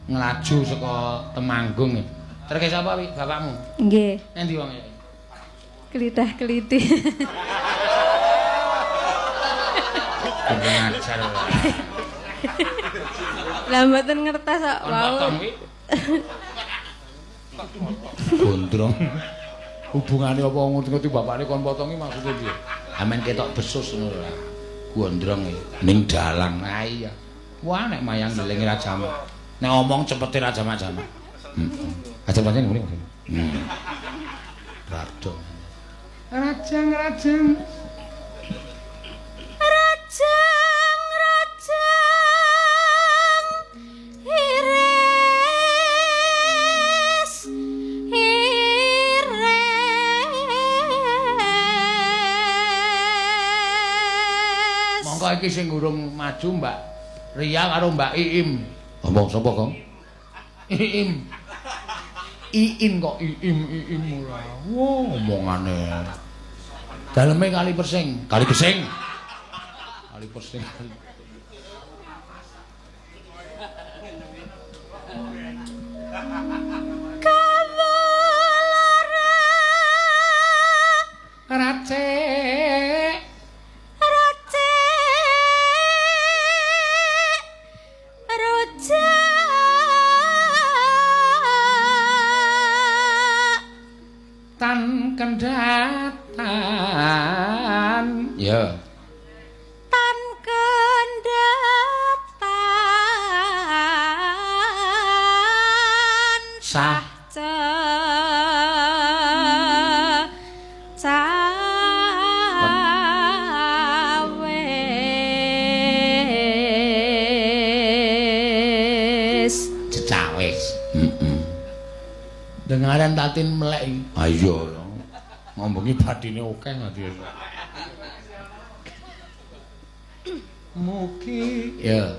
Nglaju saka Temanggung. Terke sapa wi bapakmu? Nggih. Endi wong iki? Klitah-kliti. Kurang ajar. Lah mboten ngertos kok Kon wau. potong kuwi. Gondrong. Hubungane apa ngerti-ngerti bapakne kon potongi maksudnya piye? Amen ketok besus ngono lho. Gondrong iki ning dalang. Ah iya. Wah nek mayang ndeling ra jamak. Nek omong cepete ra jamak-jamak. Heeh. Aja pancen ngene. Radong. Rajang-rajang. Rajang rajang iris iris. Monggo iki sing urung maju Mbak Ria karo Mbak Iim. Ngomong sapa, Kong? Iim. Iin kok Iim Iim ora. Wah, omongane. Daleme kali persing. Kali gesing. Kali persing. Kawula Racik. racik rujak Tan kendatan. Ya. Tan kendatan Sah. Cawis. Cecawis. Heeh. Dengaran Tatin melek iki. Ha iya. Ngomongi badine akeh nganti. Mugi ya.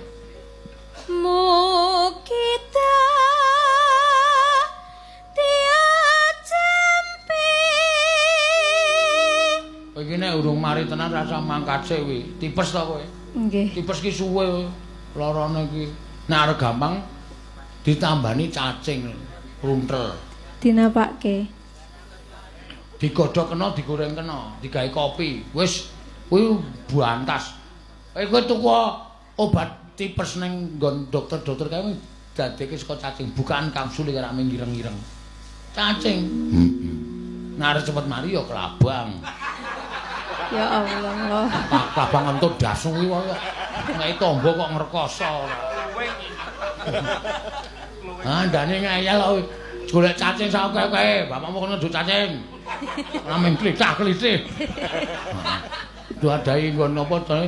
Mugi diajempi. Kowe iki nek urung mari tenan rasa mangkat sik kuwi. Tipes to kowe? Nggih. Tipes ki suwe larane ki. Nek arep gampang ditambani cacing runtel. Dinapake? Digodhog kena, digoreng kena, digawe kopi. Wis kuwi bantas. Kowe tuku obat tipes ning nggon dokter-dokter kae dadeke saka cacing, bukaan kapsul iki rak ngireng-ireng. Cacing. Heeh. Nek arep cepet mari ya kelabang. Ya Allah. Kelabang entut dasu kuwi wae. Nek tombo kok ngrekoso ora. Ah, ndane ngeyel kok. Golek cacing sak akeh-akeh. Bapakmu kono nduk cacing. Ramen klithah-klithih. Duadahi nggon apa to?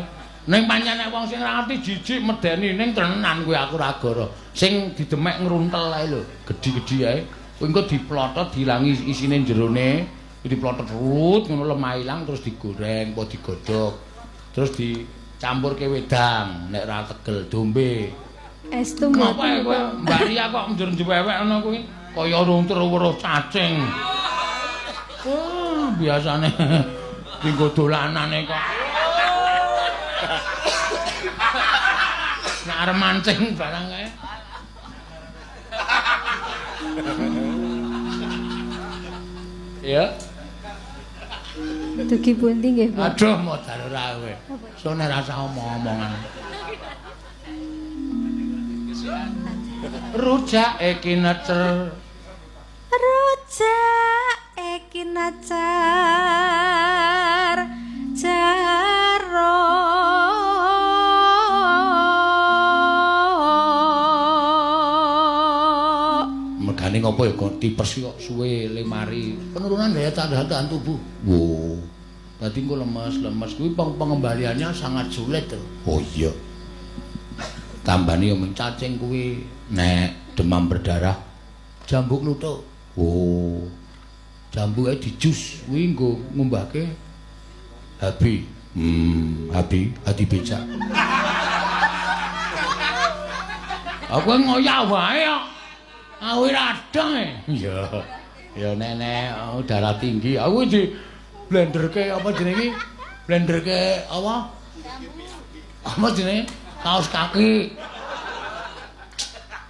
Ning pancen nek wong sing ora ngerti jijik medeni ning tenan kuwi aku ora goro. Sing didemek ngruntel ae lho, gedhi-gedhi ae. Kuwi engko diplotot diilangi isine jerone, diplotot rut ngono lemah ilang terus digoreng apa digodhog. Terus dicampurke wedang nek ora tegel dombe. Estu Ngapa mboten. kowe Mbak Ria kok njur njewewek ngono kuwi? Kaya runtur weruh cacing. Wah, biasane dinggo dolanane kok. Nek arep mancing barang kae. Ya. Dugi pundi nggih, Pak? Aduh, modal ora kowe. Sone rasa omong-omongan. Rujak iki necer. Rujak iki necer jaro. Mergane ngopo ya kok tipes kok suwe le mari. Penurunan daya tahan tubuh. Wo. Dadi engko lemes-lemes kuwi pengembaliannya sangat sulit to. Oh iya. Tambani yo cacing kuwi nek demam berdarah jambu kluthuk. Oh. Jambu ae dijus kuwi nggo ngumbahke HB. HB, hati becak. Aku ngoyak wae kok. Aku radang e. Iya. Ya nenek darah tinggi. Aku di blenderke apa jenenge iki? Blenderke apa? Apa jenenge? Kaos kaki.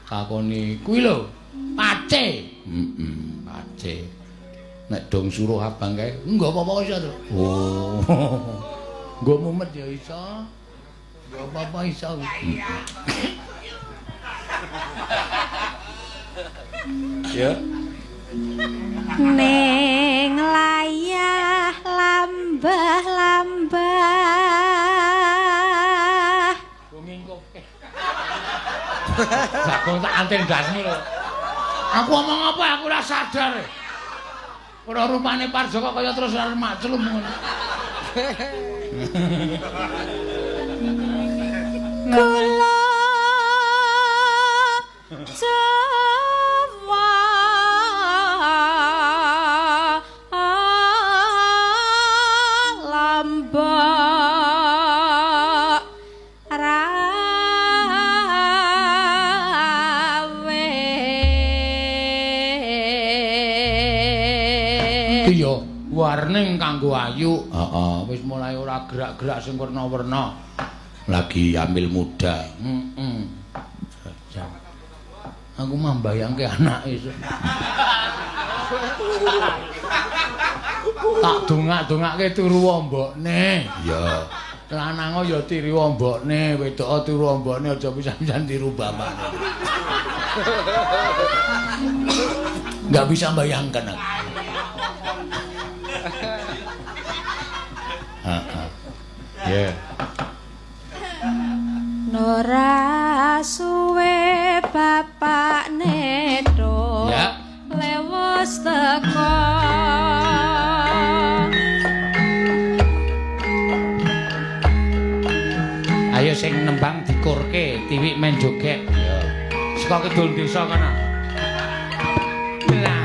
Takoni kuwi lho, pace. Heeh, pace. Nek dong suruh abang kae, nggo apa-apa iso to. Oh. Nggo mumet ya iso. Nggo apa-apa iso. Ya. Ning layah lambah-lambah. Ngingkoke. Jago tak anten ndasmu lho. Aku omong apa aku ora sadar. Ora rupane Parjoko kaya terus arep maklum ngono. Kula Jawa Lombok rawe. Iki ya warning kanggo Ayu. Heeh, wis mulai ora gerak-gerak sing werna-werna. Lagi hamil muda. Heeh. Aku mah mbayangke anake. Tak dongak-dongake turu mbokne. Iya. Lanang ya tiru mbokne, wedok tiru mbokne, aja pisan-pisan tiru bapakne. Enggak bisa bayangkan aku. Heeh. Yeah. Nora suwe bapak neto ya. Lewos teko. Ayo sing nembang dikurke, tiwik men joget. Ya. Saka kidul desa kono. Lah.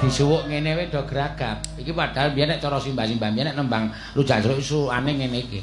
Disuwuk ngene wae do gragap. Iki padahal biyen nek cara simbah-simbah biyen nek nembang rujak jeruk isukane ngene iki.